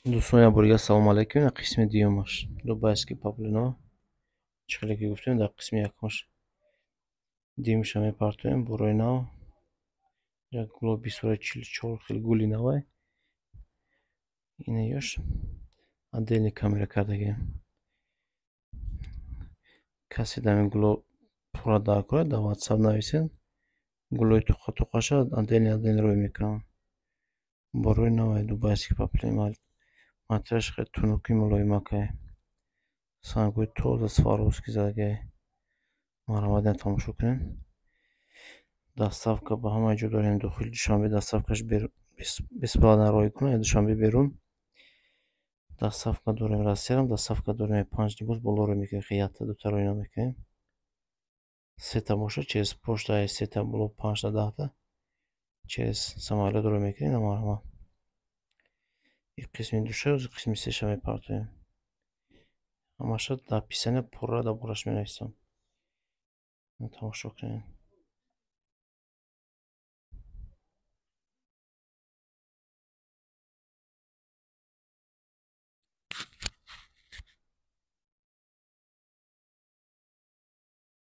Дӯстони аборига, салому алайкум. Қисми дуюмаш дубайский паблино. Чӣ хеле ки гуфтем, дар қисми якумаш дуюмша мепартоем. Борои нав як гуло бисёра, 44 хел гули навай. Ина ёш отдельный камера кардагем. Касе дар ин гуло пурра дарк кунад, дар WhatsApp нависед, гулои туқа туқаша отдельный отдельный рӯй мекунам. Борои навай дубайский паблино, материалаш хеле тунуки, мулоимакай, сангҳои тоза Сваровски задагай. Марҳамат, ина тамошо кунед. Доставка ба ҳамаи ҷо дорем, дохили Душанбе доставкаш бесплатно ройгон, Душанбе берун доставка дорем, Россиярам доставка дорем. Панҷ либос боло рӯй мекунем, якта дута рӯй намекунем. Сета бошад, через почта, сета боло, панҷта, 10та через самолёт рӯй мекунем. Марҳамат, ин қисми душа, қисми сеша мепартоем. Ҳамаша дар описания пурра дар бораш менависам, тамошо кунед.